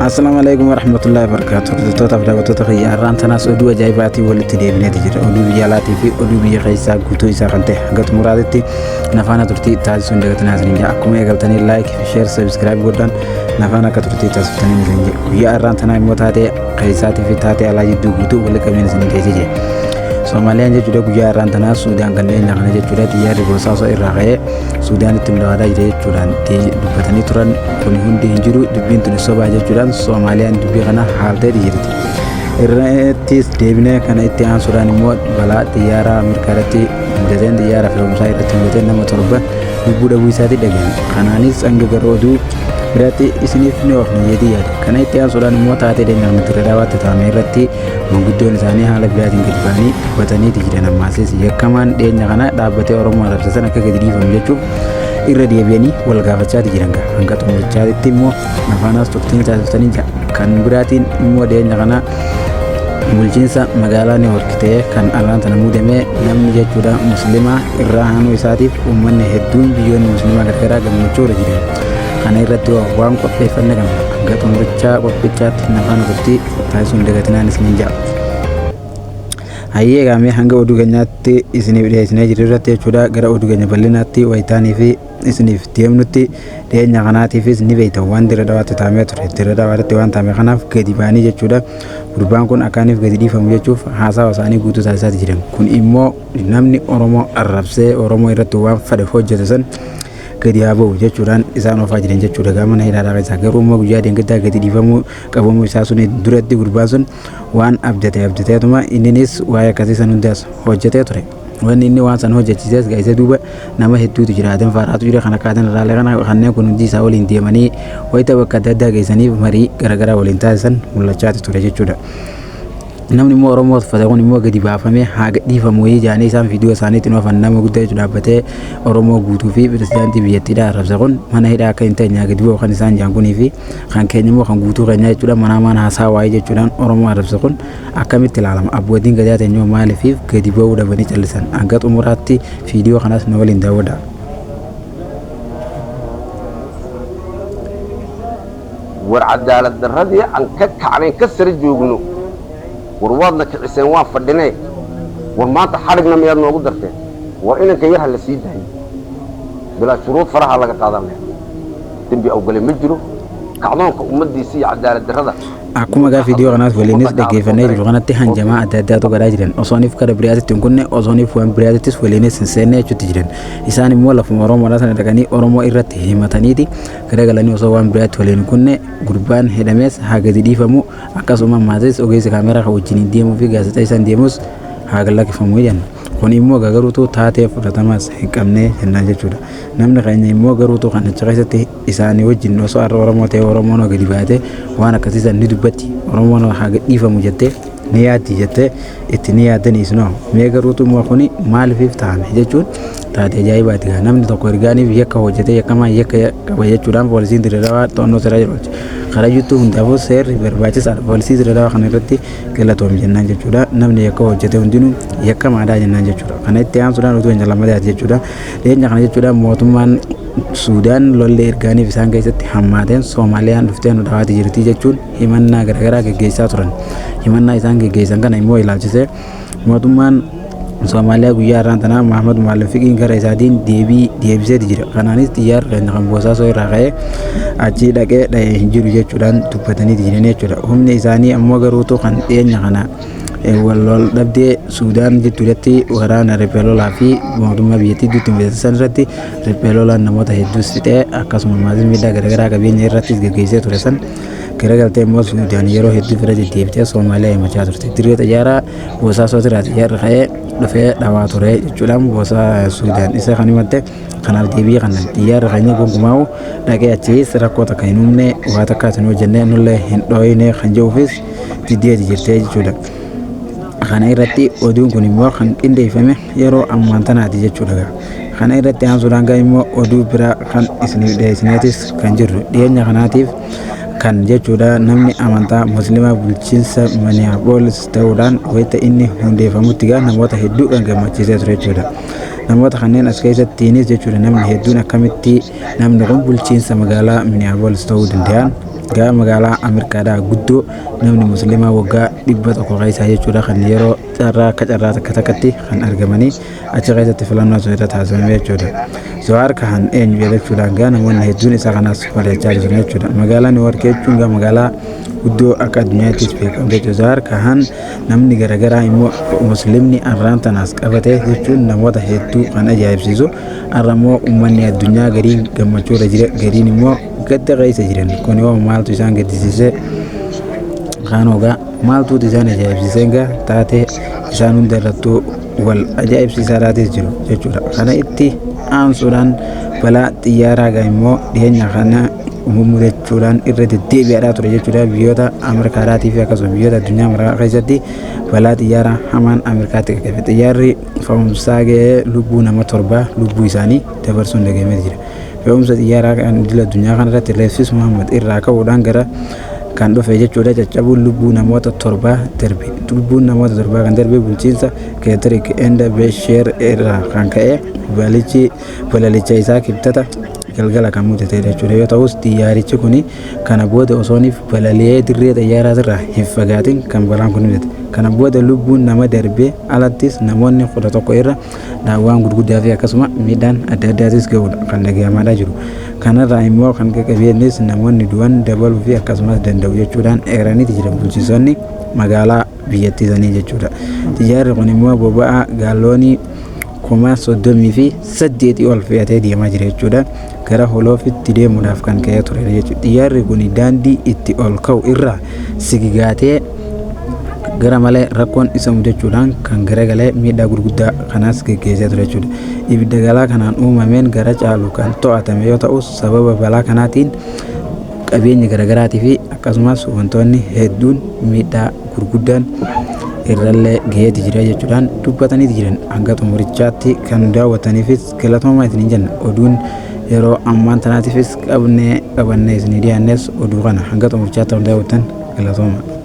Assalaamu alaikum warahmatullahi wabarakatuh. Hordoftoota fi daawwattoota kiyya har'aan tanaas oduu ajaa'ibaatiin walitti deebineeti jira. Oduu biyya alaatii fi oduu biyya keessaa guutuu isaa kan ta'e hanga xumuraatitti nafaana turtii taasisuun dagatinaa isiniin jedha. Akkuma eegaltanii like, share, subscribe godhaan nafaana akka turtii taasiftanii isiniin jedha. Guyyaa har'aan tanaa immoo taatee keessaatii fi taatee alaa jidduu guutuu walitti qabeen isiniin dhiyeessee jira. Soomaaliyaan jechuudha guyyaa har'aan tanaa Suudaan kanneen kana jechuudha xiyyaarri Boosaaso irraa ka'ee Suudaanitti nu dhawaataa jira jechuudhaan dubbatanii turan. Kun hundi hin jiru, dubbiin tuni sobaa jechuudhaan Soomaaliyaan dubbii kana haalteeti jirti. Irrattis deebinee kana itti aansuudhaan immoo balaa xiyyaara Ameerikaa irratti mudateen, xiyyaara fe'umsaa irratti mudateen nama 7 lubbuu dhabuu isaati dhageenye. Kanaanis hanga gara oduu biraatti isiniif ni oofna jedhee yaada. Kana itti aansuudhaan immoo taatee deemnaan Dirree Dhawaatti taa'ame irratti manguddoon isaanii haala biraatiin gadi ba'anii dubbataniiti jiran. Ammaasis yakkamaan dhiyeenya kana dhaabbatee Oromoo arrabse san akka gadi dhiifamu jechuuf irra deebi'anii wal gaafachaati jiran gaa. Hanga xumurichaatitti immoo afaanaas turtiin taasiftanii jira. Kan biraatiin immoo dhiyeenya kana bulchiinsa magaalaa New York ta'ee kan arraan tana muudame namni jechuudha muslimaa irraa aanuu isaatiif uummanni hedduun biyyoonni muslimaa garagaraa gammachuu irra jiran. Kana irratti waan qopheeffanne qabna. Hanga xumurichaa qophichaatti nafaana turtii taasisuun dagatinaan isiniin jedha. Hayyee gaamee hanga oduu keenyaatti isiniif dhiyeessinee jirru irratti jechuudha gara oduu keenya bal'inaatti wayitaanii fi isiniif deemnutti dhiyeenya kanaatiifis ni beektan waan Dirra Dhawaatti taamee ture. Dirra Dhawaatti waan taame kanaaf gadi ba'anii jechuudha gurbaan kun akkaaniif gadi dhiifamu jechuuf haasawa isaanii guutuu taasisaati jiran. Kun immoo namni Oromoo arrabsee Oromoo irratti waan fedhe hojjete san gadi haa ba'u jechuudhaan isaan oofaa jiran jechuudha gama mana hidhaadhaa keessaa. Garuu immoo guyyaa deengiddaa gadi dhiifamuu qabamuu isaa sun duratti gurbaan sun waan abdate abdateetuma inninis waa'ee akkasii san hundaas hojjetee ture. Wanni inni waan san hojjechiises isa duuba nama hedduutu jira. Adan faaraatu jira, kan akka Adan irraalee kana kanneen kun hundi isaa waliin deemanii wayita bakka adda addaa geessaniif marii garaagaraa waliin taasisan mul'achaati ture jechuudha. Namni immoo Oromoo uffate kun immoo gadi baafamee haa gadhiifamu wayii jedhanii isaan viidiyoo isaaniitiin oofan. Nama guddaa jechuudha dhaabbatee Oromoo guutuu fi pirezidaantii biyyattiidhaa arrabse kun mana hidhaa akka hin teenye haa gadi bu'u kan isaan jedhan kunii fi kan keenya immoo kan guutuu keenyaa jechuudha manaa mana haasaa waayee jechuudhaan Oromoo arrabse kun akkamitti ilaalama? Abbootiin gadaa teenyoo maaliifiif gadi ba'uu dhabanii callisan? Hanga xumuraatti viidiyoo kanas nu waliin daawwadhaa. War cadaalad darradii aan ka kacnayn ka sara joogno, war waadna kiciseen, waan fadhinee, war maanta xadhigna miyaad noogu darteen? War inanka yar ha la sii daayo bilaa shuruud, faraha laga qaadanaya, dembi awgale ma jiro, kacdoonka ummaddiisa iyo cadaalad darrada. Akkuma gaa viidiyoo kanaas waliinis dhaggeeffannee jiru kanatti hanjamaa adda addaatu godhaa jiran. Osooniif kara biraatitti hin kunne, osooniif waan biraatittis waliinis hin seenne jechuutti jiran. Isaan immoo lafuma Oromoodhaa sana dhaqanii Oromoo irratti himataniiti gara galanii osoo waan biraatti waliin hin kunne gurbaan hidhamees haa gadi dhiifamu, akkasuma maatis ogeessi kaameraa kan wajjin deemuu fi gaazexeessaan deemus haa lakkifamu jenna. Kun immoo garuutu taatee fudhatamaas hin qabne jennaan jechuudha. Namni keenya immoo garuutu kan achi keessatti isaanii wajjin osoo har'a Oromoo ta'e Oromoon gadi baatee waan akkasii san ni dubbatti. Oromoon haa gadhiifamu jettee ni yaaddi jettee itti ni yaaddanii isinoo. Mee garuutu immoo kuni maaliif ta'ame jechuun taatee ajaa'ibaati gaa. Namni tokko ergaaniif yakka hojjetee yakkamaa yakka qaba jechuudhaan poolisiin Dirree Dhawaa to'annoo seeraa jiru. Karayyuttuu hundaafuu seerri barbaachisaadha. Poolisii Dirree Dhawaa kana irratti galatoom jennaan jechuudha. Namni yakka hojjete hundinuu yakkamaadha jennaan jechuudha. Kana itti aansuudhaan utuu hin lammataati jechuudha. Dhiyeenya kana jechuudha mootummaan Suudaan lolli ergaaniif isaan keessatti hammaateen Soomaaliyaan dhuftee nu dhawaati jirti jechuun himannaa garaagaraa geggeessaa turan. Himannaa isaan geggeessan kana immoo ilaalchisee mootummaan Soomaaliyaa guyyaa har'aan tanaa Mahamad Maalim Fiqiin gara isaatiin deebii deebiseeti jira. Kanaanis xiyyaarri keenya kan Boosaaso irraa ka'ee achii dhaqee dha'ee hin jiru jechuudhaan dubbataniiti jiran jechuudha. Humni isaanii ammoo garuutu kan dhiyeenya kana wal wal dhabdee Suudaan jidduudhatti waraana riphee lolaa fi mootummaa biyyattii gidduutti mudate san irratti riphee lolaan namoota hedduus fixee akkasuma maatii miidhaa garaagaraa qabeenya irrattis geggeessee ture san garagaltee immoo Suudaan yeroo hedduu bira deddeebitee Soomaaliyaa himachaa turte. Dirree xayyaaraa Boosaaso irraa xiyyaarri ka'ee dhufee dhawaa ture jechuudhaan Boosaa Suudaan isa kan himatte. Kanaaf deebii kana xiyyaarri keenya gonkumaa'u dhaqee achiis rakkoo takka hin uumne, waa takkaas hin hojjenne, nullee hin dhooyne kan jedhuufis diddeeti jirtee jechuudha. Kana irratti oduun kun immoo kan qindeeffame yeroo ammaan tanaati jechuudha. Kana irratti aansuudhaan gaa immoo oduu biraa kan isiniif dhiyeessineetis kan jirru dhiyeenya kanaatiif kan jechuudha namni amantaa musliimaa bulchiinsa Minneapolis ta'uudhaan wayita inni hundeeffamutti gaa namoota hedduu kan gammachiisee ture jechuudha. Namoota kanneen as keessattiinis jechuudha namni hedduun akkamitti namni kun bulchiinsa magaalaa Minneapolis ta'uu danda'an Gaa magaalaa Ameerikaadhaa guddoo namni musliimaa waggaa 100 keessaa jechuudha kan yeroo carraa akka carraa takka takkatti kan argamanii achi keessatti filannoo sun irra taasifame jechuudha. Zohaar Kahan eenyu jechuudhaan gaa namoonni hedduun isa kanaas mari'achaa jiru jechuudha. Magaalaa Niiwoork jechuun gaa magaalaa guddoo akka addunyaattis beekamte jechuudha. Zohaar Kahan namni garaagaraa immoo musliimni arraan tanaas qabate jechuun namoota hedduu kan ajaa'ibsiisu. Har'a immoo uummanni addunyaa gariin gammachuu irra jira, gariin immoo gadda keessa jiran. Kun yoo maaltu isaan gaddisiise kaan ogaa maaltuutu isaan ajaa'ibsiisee egaa taatee isaan hunda irrattuu wal ajaa'ibsiisaadhaatis jiru jechuudha. Kana itti aansuudhaan balaa xiyyaaraa gaa immoo dhiyeenya kana mudachuudhaan irra deddeebi'aadhaa ture jechuudha. Biyyoota Ameerikaadhaatii fi akkasuma biyyoota addunyaa maraa keessatti balaa xiyyaaraa hamaan Ameerikaatti qaqqabe. Xiyyaarri fe'umsaa ga'ee lubbuu nama torbaa lubbuu isaanii dabarsuun dhagahamee jira. Fe'umsa xiyyaaraa kan idil addunyaa kanarratti Reefsis Muhammad irraa ka'uudhaan gara kan dhufe jechuudha. Caccabuun lubbuu namoota torbaa darbe. Lubbuun namoota torbaa kan darbe bulchiinsa Keetirik Enda Besheer irraa kan ka'e balichi balalicha isaa Kibxata galgala kan mudate jechuudha. Yoo ta'us xiyyaarichi kun kana booda osooniif balali'ee dirree xiyyaaraa irraa hin fagaatin kan balaan kun mudate. Kana booda lubbuun nama darbee alattis namoonni 11 irra daawwaan gurguddaa fi akkasuma miidhaan adda addaatis ga'uudha kan dhaga'amaadhaa jiru. Kanarraa immoo kan qaqqabeenis namoonni du'an dabaluu fi akkasumas danda'u jechuudhaan eeraniiti jiran bulchiisonni magaalaa biyyattii sanii jechuudha. Xiyyaarri kun immoo boba'aa gaaloonii 38,000 ol fe'atee deemaa jira jechuudha. Gara Holoofitti deemuudhaaf kan ka'ee ture jechuudha. Xiyyaarri kun daandii itti ol ka'u irraa sigigaatee gara malee rakkoon isa mudachuudhaan kan garagalee miidhaa gurguddaa kanaas geggeessee ture jechuudha. Ibidda galaa kanaan uumameen gara caalu kan to'atame yoo ta'us sababa balaa kanaatiin qabeenya garaagaraatii fi akkasumas wantoonni hedduun miidhaa gurguddaan irrallee ga'eeti jira jechuudhaan dubbataniiti jiran. Hanga xumurichaatti kan daawwataniifis galatoomaa isiniin jenna. Oduun yeroo ammaan tanaatiifis qabnee qabannee isinii dhiyaannes oduu kana hanga xumurichaatti kan daawwattan galatooma.